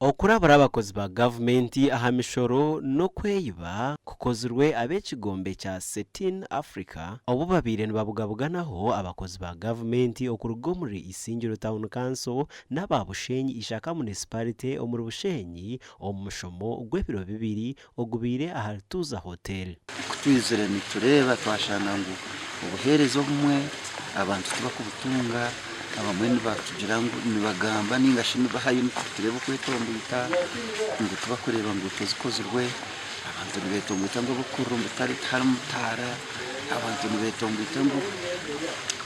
Okurabura abakozi ba gavumenti aha mishoro n'okweyiba kukozirwe ab'ekigombe kya Setin Africa obu babaire nibabugabuganaho abakozi ba gavumenti okuruga omuri Isingiro Town Council n'aba Bushenyi Ishaka Municipality omuri Bushenyi omu mushomo gw'ebiro bibiri ogubaire ahari Tuuza Hotel. Ku twizire nitureeba twashanga ngu obuheereza obumwe abantu tibakubutunga, abamwe nibatugira ngu nibagamba ninga shi nibahayo nitureeba okwetomboita ngu tibakureeba nguuto zikozirwe, abantu nibetomboita ngu abarikukurira omu butare tiharimu taara, abantu nibetomboita ngu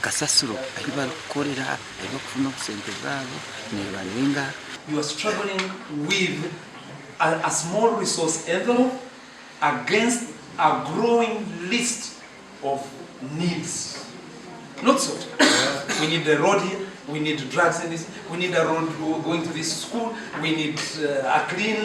kasasiro ahu barikukorera ahu barikufuna obusente bwabo neebarenga. You are struggling with a small resource envelope against a growing list of needs. Not so. We need a road here, we need drugs in this, we need a road going to this school, we need a clean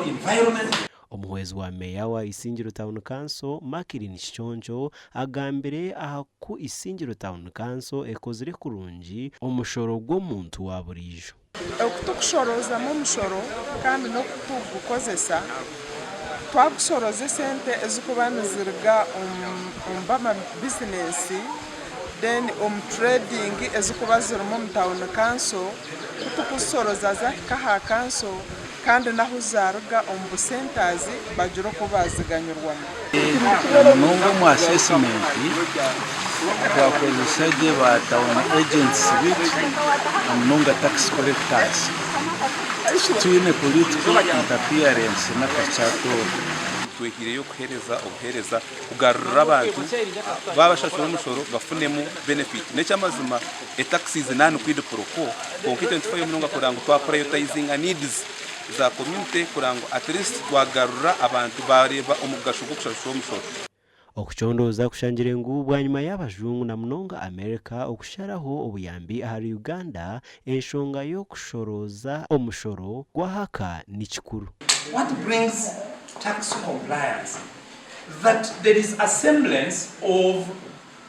environment. Omuhwezi wa Meeya wa Isingiro Town Council, Mackline Kiconco agambire aha ku Isingiro Town Council ekozire kurungi omushoro gw'omuntu wa buriijo. Oku turikushoroozamu omushoro kandi n'oku turikugukozesa, twagushorooza esente ezirikuba niziruga omu b'amabizinesi then omu trading ezirikuba zirimu omu tawuni kanso, ku turikuzishorooza zahika aha kanso kandi n'ahu zaaruga omu busentazi bagira oku baaziganyirwamu. Namunonga omu assessment twakozesa gye ba town agents beitu namunonga tax collectors titwine political interference nakakye at all. Twehireyo kuhereza obuhereza kugarurira abantu babashashura omushoro bafunemu benefit. Nekyamazima e tax is non quid pro quo kwonka itwe nitufayo munonga kureba ngu twa prioritizinga needs za community kureba ngu at least twagarura abantu bareeba omugasho gw'okushashura omushoro. Okucondooza kushangire ngu bwanyima y'abajungu na munonga America okusharaho obuyambi ahari Uganda, enshonga y'okushorooza omushoro gw'ahaka ni kikuru. What brings tax compliance? That there is a semblance of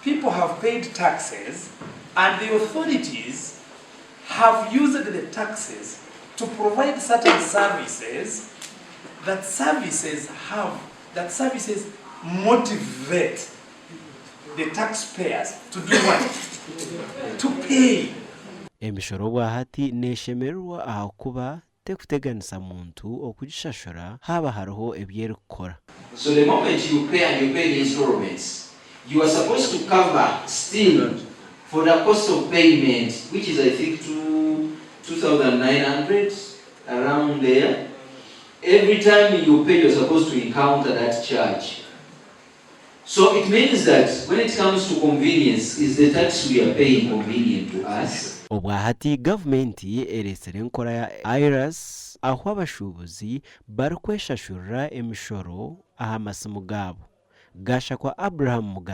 people have paid taxes and the authorities have used the taxes to provide certain services that services have that services motivate the taxpayers to do what? To pay. Emishoro obwahati neshemererwa ahakuba tekuteganisa muntu okugishashura haaba hariho ebi erikukora. So the moment you pay and you pay in installments, you are supposed to cover still for the cost of payment, which is I think 2900 around there. Every time you pay, you're supposed to encounter that charge. So it means that when it comes to convenience, is the tax we are paying convenient to us? Obwahati gavumenti eretsire enkora ya IRAS ahu abashuubuzi barikweshashurira emishoro aha masimu gaabo. Gashakwa Abraham Mugabe.